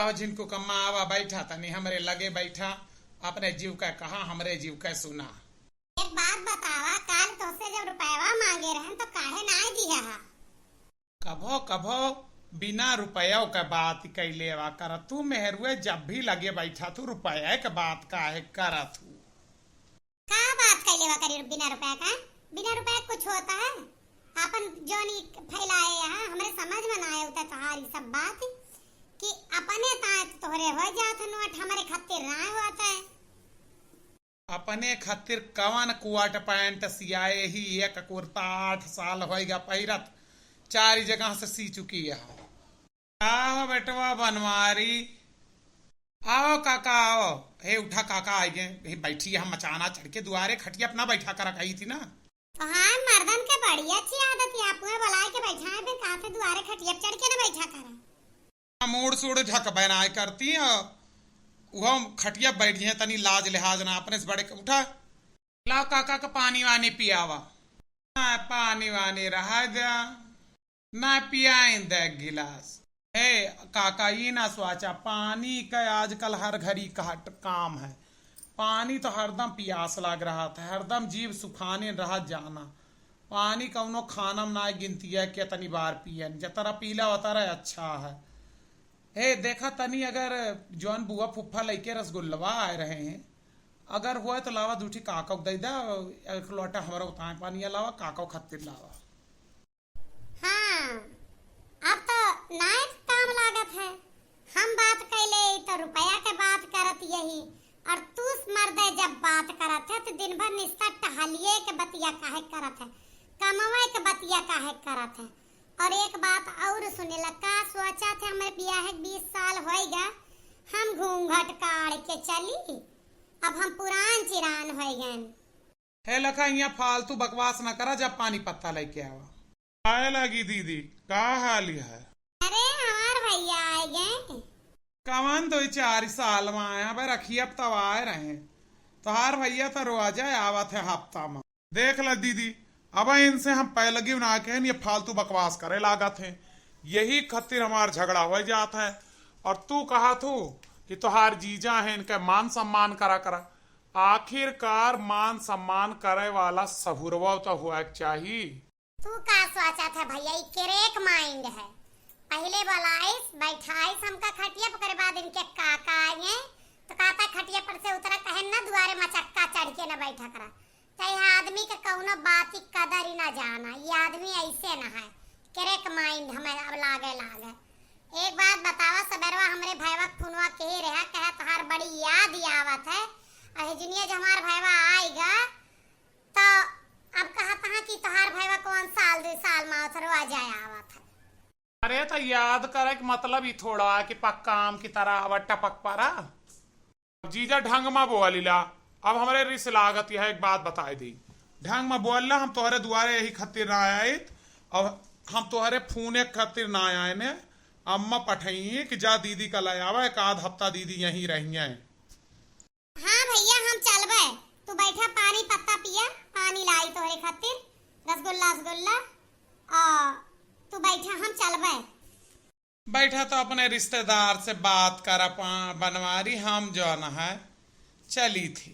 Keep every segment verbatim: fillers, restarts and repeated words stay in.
और झिनकू कम्मा आवा, बैठा तनी हमरे लगे बैठा, अपने जीव का कहा, हमरे जीव का सुना। एक बात बतावा, काल तोसे जब रुपयवा मांगे रहन तो काहे नाय दिया हा? कभो कभो बिना रुपयो के बात कइले वा करत तू मेहरुए, जब भी लगे बैठा तू रुपये के बात काहे करत हू? का बात कइले वा करी बिना रुपया का? बिना रुपया कुछ होता है? आपन जौन ई फैलाए यहाँ हमरे समझ में ना आए होता तोहार ई सब बात कि अपने ताए तो तोहरे हो जात है नोट, हमरे खातिर ना होता है। अपने खातिर कवन कोट पैंट सियाए ही, एक कुर्ता आठ साल होइगा पहिरत, चार जगह से सी चुकी है। का हो बेटवा बनवारी, आओ काका आओ। हे उठा काका आइ गए। हे बैठी, हम अचानक चढ़ के दुआरे खटिया अपना बैठा कर रखाई थी ना। तोहार मर्दन के बड़ी अच्छी आदत है, आप बुलाए के बैठा है, फिर कहा थे दुआरे खटिया चढ़ के ना बैठा करा। मूड़ सूड़ ढक बनाए करती है, वह खटिया बैठ गए, तनी लाज लिहाज ना अपने से बड़े के। उठा, लाओ काका का पानी वानी पियावा। ना पानी वानी रहा जा, ना पियाइन दे गिलास। ए काका, ई ना सोचा, पानी का आजकल हर घड़ी का काम है। पानी तो हरदम पियास लाग रहा था, हरदम जीव सुखाने रहा जाना। पानी कौनो खानम ना गिनती है, कितनी बार पियन, जतरा पीला उतरा अच्छा है। हे देखा तनी, अगर जौन बुआ फुफ्फा लइके रसगुल्लवा आए रहे हैं, अगर होए तो लावा, दूठी काका के दे दा, एक लोटा हमरा उताए पानी लावा, काका खातिर लावा। हाँ, अब तो नाय काम लागत है। हम बात कैले तो रुपया के बात करत यही, और तू मर्दे जब बात करत है तो दिन भर निस्ता टहलिए के बतिया काहे करत है, कमवे के बतिया काहे करत है। और एक बात और सुने ला, का सोचा थे, हमरे बियाह के बीस साल होइगा, हम घूंघट काढ़ के चली, अब हम पुरान चिरान होइ गए। हे लखा, यहाँ फालतू बकवास ना करा, जा पानी पत्ता लेके आवा। आए लगी दीदी, का हाल है? अरे हमार भैया आए गए। कवन दो चार साल में आया, भाई रखिया तब आए रहे। तोहार भैया तो रोजे आवत है हफ्ता में। देख ल दीदी, अब इनसे हम पैलगी ना कहेन, ये फालतू बकवास करे लागत हैं, यही खातिर हमार झगड़ा हो जात है। और तू कहा थू कि तोहार जीजा है, इनके मान सम्मान करा करा। आखिरकार मान सम्मान करे वाला सहुरवा तो हुआ के चाही। तू का सोचा था भैया, ई crack mind है। पहले बोलाइस, बैठाइस हमका खटिया पर, ओकरे बाद इनके काका आए तो कहता खटिया पर से उतरा, कहे ना दुआरे मचक्का चढ़ के ना बैठा करा। चाहे आदमी के कौनो बात की कदर ही ना जाना, ये आदमी ऐसे ना है, crack mind हमें अब लागे लागे। एक बात बतावा, सबेरवा हमरे भैया के फोनवा के रहा, कहे तोहार बड़ी याद ही आवत है। अहे जुनिया जो हमार भैया आएगा तो अब कहत हाँ कि तोहार भैया कौन साल दो साल में आवत है, रोज आया आवत है। अरे तो याद करे के मतलब ही थोड़ा कि पक्का आम की तरह आवा टपक परा। अब जीजा ढंग में बोलिला, अब हमरे रिस लागत यह एक बात बताए दी। ढंग में बोलला, हम तोहरे दुआरे यही खातिर ना आइत, अब हम तोहरे फोने खातिर ना आए ने। अम्मा पठाई कि जा दीदी का ले आवा, एक आध हफ्ता दीदी यहीं रही हैं। हाँ भैया, हम चलबे। तू बैठा, पानी पत्ता पिया, पानी लाई तोहरे खातिर, रसगुल्ला, रसगुल्ला। आ, तू बैठा, हम चलबे। बैठा तो अपने रिश्तेदार से बात कर, अपन बनवारी, हम जौन है चली थी।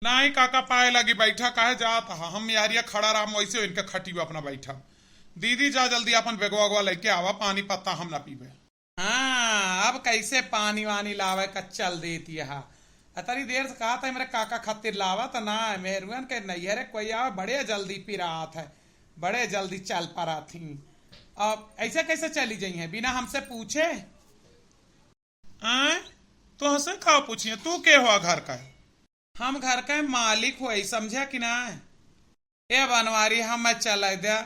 नहीं काका, पाए लगी बैठा, काहे जात हा? हम यारिया खड़ा रहा, हम वैसे इनके खटियो अपना बैठा। दीदी जा जल्दी अपन बेगवा उगवा लेके आवा, पानी पत्ता हम ना पीबे। हाँ, अब कैसे पानी वानी लावे का चल देती है। अतरी देर से कहा था, मेरे काका खातिर लावा तो ना, मेहरुअन के नैहरे कोई आवे, बड़े जल्दी पिरात है, बड़े जल्दी चल पड़ा थी। अब ऐसे कैसे चली जाई है बिना हमसे पूछे? आय, तोहसे का पूछिए, तू के हो घर का? हम घर के मालिक होई, समझा कि ना? ए बनवारी, हम मैं चले दे,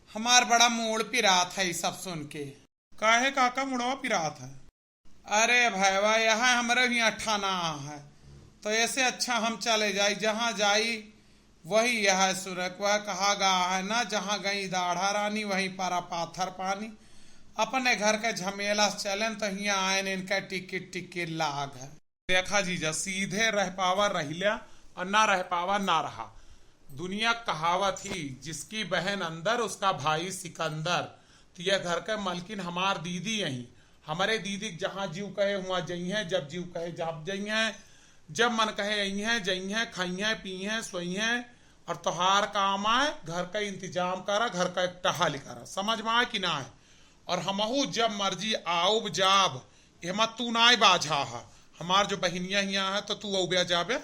हमार बड़ा मूड़ पिरात है ई सब सुन के। काहे काका मुड़वा पिरात है? अरे भैया, यह हमरे भी अठाना है, तो ऐसे अच्छा हम चले जाई, जहाँ जाई वही यह सुरक। वह कहा गा है ना, जहाँ गई दाढ़ा रानी वहीं परा पाथर पानी। अपने घर के झमेला से चलेन तो हियाँ आयन इनका टिकिट टिकिट लाग है। देखा जीजा, सीधे रह पावा रहिल्या और ना रह पावा ना रहा। दुनिया कहावत ही, जिसकी बहन अंदर उसका भाई सिकंदर। तो यह घर के मलकिन हमार दीदी यहीं, हमरे दीदी के जहाँ जीव कहे हुआँ जइहें, जब जीव कहे जब जइहें, जब मन कहे अइहें, जइहें, खइहें, पीहें, सोइहें, और तोहार काम आए, घर का इंतजाम करा, घर का एक टहल करा, समझ में आए कि ना आए? और हमहू जब मर्जी आउब जाब, एमा तू नाई बाझा हा। हमार जो बहिनिया हियाँ है, तो तू अउबे जाबे।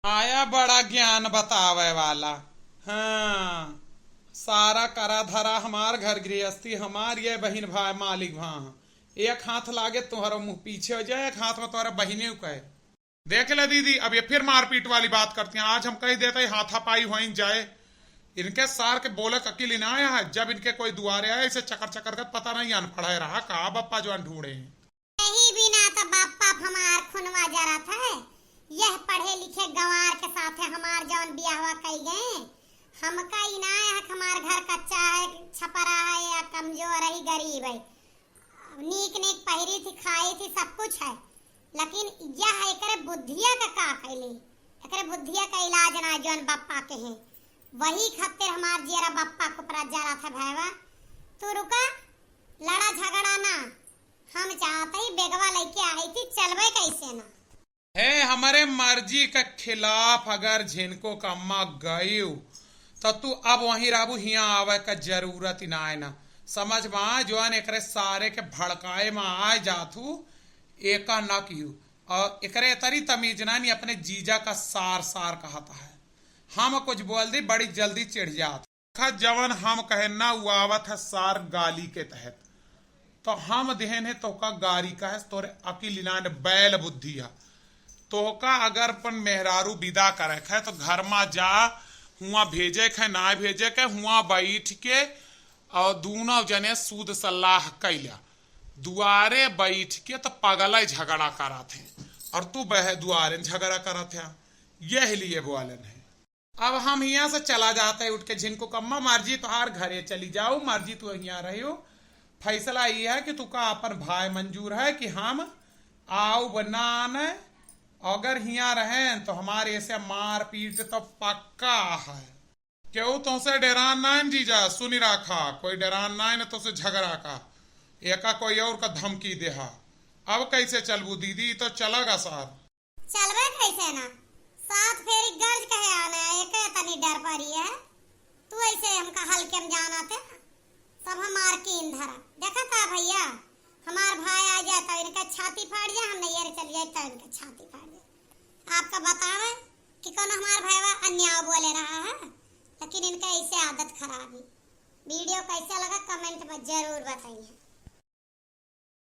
आया बड़ा ज्ञान बतावे वाला। हाँ, सारा करा धरा हमार घर गृहस्थी, हमार ये बहिन भाई मालिक भा। एक हाथ लागे तुम्हारा मुँह पीछे हो जाए, एक हाथ में तुम्हारा बहिने कहे। देख ले दीदी, अब ये फिर मारपीट वाली बात करती हैं। आज हम कह देते हैं हाथापाई होइन जाए। इनके सार के बोले क अकिल ही ना आया है। जब इनके कोई दुआरे आए, इसे चकर चकर कर पता नहीं अनपढ़ है रहा का बप्पा जो ढूंढे हैं। यही बिना तो बप्पा हमार खुनवा जरत है। यह पढ़े लिखे गंवार के साथे हमार जौन बियाहवा कई गए, हमका ही ना आया है कि हमार घर कच्चा है, छपरा है या कमजोर है, गरीब है। नीक नीक पहिरी थी, खाई थी, सब कुछ है, लेकिन यह एकरे बुद्धिया का का कैली, एकरे बुद्धिया का इलाज ना जौन बप्पा के हैं, वही खातिर हमार जियरा बप्पा को परा जरा था भैवा। तू रुका, लड़ा झगड़ा ना, हम चाहते ही बेगवा लेके आई थी, चलबे कैसे ना। हे, हमरे मर्जी के खिलाफ अगर झिनको कम्मा गयू, तो तू अब वहीं रहबू, हियाँ आवे का जरूरत ही ना है ना। समझ में आ, जौन एकरे सारे के भड़काए में आ जात हूँ, एका ना किहू। और एकरे तरी तमीज ना, नहीं अपने जीजा का सार सार कहता है। हम कुछ बोल दी, बड़ी जल्दी चिढ़ जात। देखा, जवन हम कहे ना, उ आवत है सार गाली के तहत। तो हम देहन है तोहका गारी का है, तोरे अकिल इनान बैल बुद्धि है। तोहका अगर अपन मेहरारू विदा करे के है, तो घर मा जा, हुआं भेजे के है, ना भेजे के, हुआं बैठ के और दूनों जने सूद सलाह कैला। दुआरे बैठ के तो पगले झगड़ा करत हैं और तू बह दुआरे झगड़ा करत है, यह लिए बोलन है। अब हम हियाँ से चला जाते हैं, उठ के झिनको कम्मा, मर्जी तोहार घरे चली जाऊ, मर्जी तू हियाँ रहियो। फैसला ये है कि तू का अपन भाई मंजूर है कि हम आउब ना न, अगर हियाँ रहें तो हमारे ऐसे मारपीट तो पक्का है। केहू तोसे डेरान नाइन जीजा, सुनी राखा, कोई डेरान नाइन तोसे झगड़ा का, एका कोई और का धमकी देहा। अब कैसे चलबू दीदी, ई तो चला गा सार। चलबे कैसे ना, सात फेरी गर्ज कहे आने, एके तनी डर परी है। तू ऐसे हमका हल्के में जाना थे, सब हमार कीन धरा। देखा था भैया, हमार भाई आ जाए तो इनका छाती फाड़ जाए, हम नहीं चल जाए तो इनका छाती फाड़ जाए। आपका बतावे कि कौन हमार भाईवा अन्याय बोले रहा है, लेकिन इनका ऐसे आदत खराब है। वीडियो कैसा लगा कमेंट में जरूर बताइए।